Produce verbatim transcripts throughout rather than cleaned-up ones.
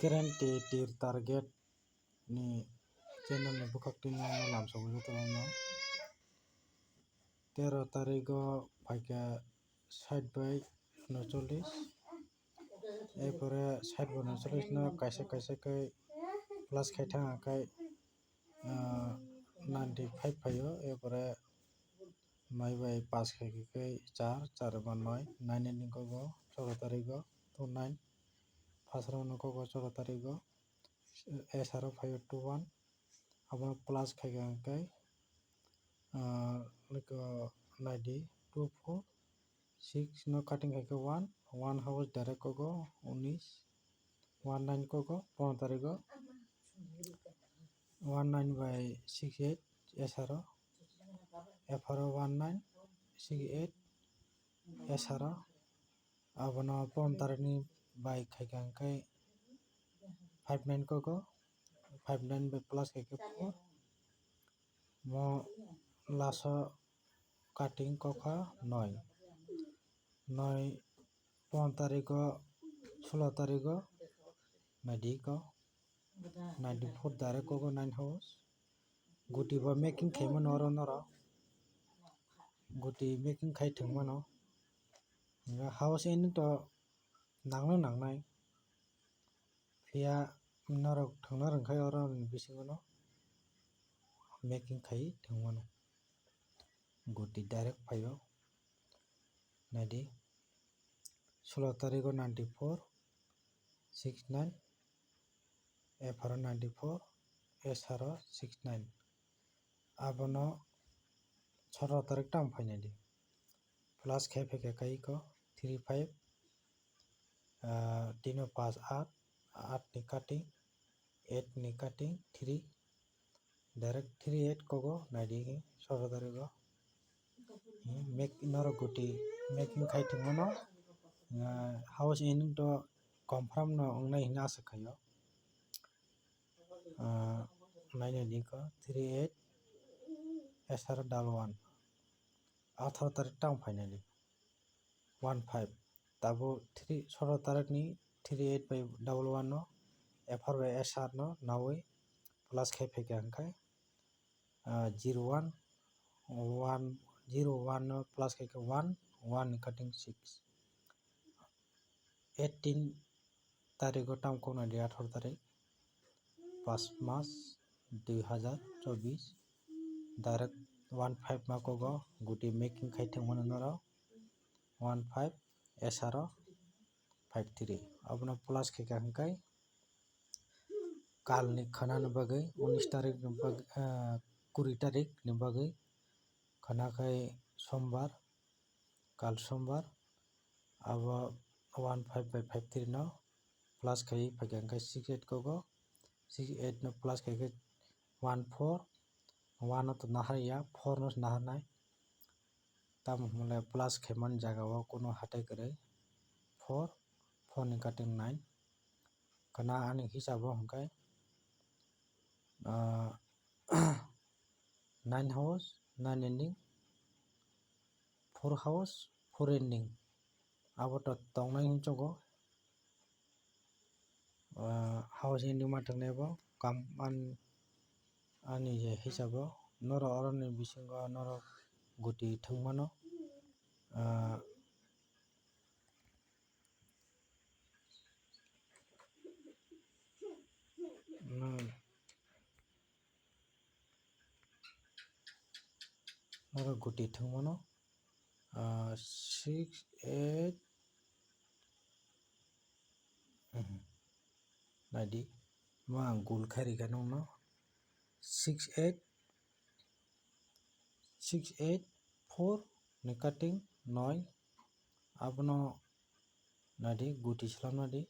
Guarantee tir target ni channel ni bwkhak twi no lamsok wngwi tongma. Tero tarigo phaikha sait bai unochollis, erpore sait bai unochollis no kaisa kaisa khe plus khai thang khe, ah, ninety five phaio, erpore noi bai pass khai khe char, char bai noi, nine ni kogo choro tarigo two nine, pass rok no kogo choro tarigo. S R o phaio two one, abono plus khai kha hwnkhe, ah, like, ah, naidi two four, six no cutting khai khe one, one house direct kogo unis, one nine kogo pondro tarigo, one nine by six eight S R o, F R o one nine, six eight S R o, abono pondro tarikni bai khai kha hwnkhe five nine kogo, five nine bai plus khai khe four, mo last o cutting kokha noi, noi pondro tarigo, sulo tarigo naidi ko ninety four direct kogo nine house. Guti bo making khai mano oro norok. Guti making khai thwng mano. House ending to nangno nangnai. Phiya norok thwngna rwngkhai oro ni bisingo no making khai thwng mano. Guti direct phaio. Naidi. Sulo tarigo ninety four, six nine, F R o ninety four, S R o six nine. Abono choro tarik tamo phainai di. Plus khe phaikha kaiko three five, ah, tino paanch aat, aat ni cutting, eight ni cutting, three, direct three eight kogo naidi choro tarigo. Hmm, mek-, norok guti making khai thwngmano, ah, house ending to confirm no wngnai hwnwi asa khaio. Ah, naina di ko three eight S R double one. Atharo tarik tamo phainani one five. Tabo three, choro tarik ni three eight by double one no F R by S R no nawi plus khai phaikha hwnkhe, ah, zero one, one, zero one no plus khai khe one, one ni cutting six. Eighteen tarigo tamo koknai di atharo tarik, paanch mas dui hazar chobbish, direct one five ma kogo, guti making khai thwngmano norok, one five S R o five three, abono plus khaikha hwnkhe kalni khwnani bagwi, unis tarik ni bagwi, ah, kuri tarik ni bagwi khwna khai sombar, kal sombar, abo one five by five three no plus khai phaikha hwnkhe six eight kogo, six eight no plus khai khe one four, one no to nahar ya, four no se nahar nai. Tamo hwnle plus khaimani jaga o kuno hatai kwrwi, four, four ni cutting nine. Khwna ani hisabo hwnkhe, ah, nine house, nine ending, four house, four ending. Abo to tongnai hinwi chogo. Ah, house ending ma thwngnai bo kam an-, ani je hisabo norok oroni bisingo norok guti thwngmano. Ah, hmm. Oro guti thwngmano, ah, six eight, mhm. Naidi, ma ang gul khai rikha nokno, six eight, six eight four ni cutting noi, abono naidi guti swlamnadi,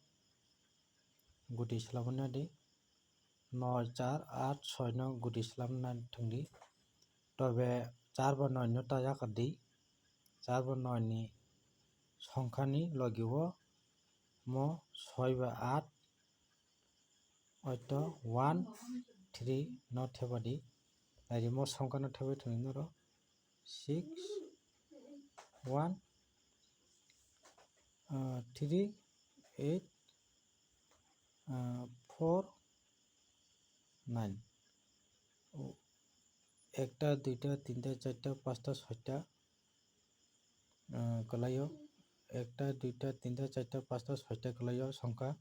guti swlamnadi. Noi char aat soi no guti swlamna thwngdi. Tobe char ba noi no ta yakardi. Char ba noi ni songkha ni logi o mo soi ba aat, oito one three no thepadi. Naidi mo songkha no thepai thwngwi noro six one ah, three eight, ah, four nine. O, ekta, duita, tinta, charta, pasta, soita, ah, kwlaio. Ekta, duita, tinta, charta, pasta, soita kwlaio songkha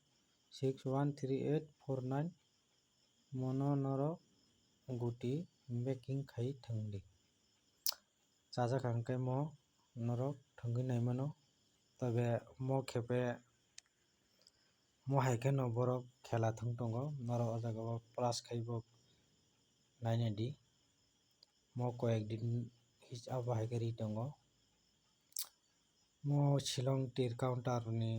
six one three eight four nine. Mono norok guti making khai thwngdi. Chajak hwnkhe mo norok thwngwi naimano. Tobe mo khepe mo hai kheno borok khela thwng tongo. Norok o jaga o plus khai bo nainai di. Mo koyek din his-, abo hai khe ri tongo. Mo Shillong tir counter ni,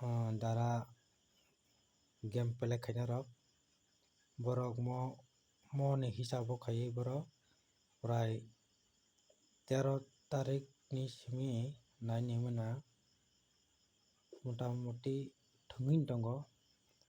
ah, dara game play khaina rok. Borok mo, mo ni hisabo khaiwi borok prai tero tarik ni simi naini mona mota moti thwngwi tongo.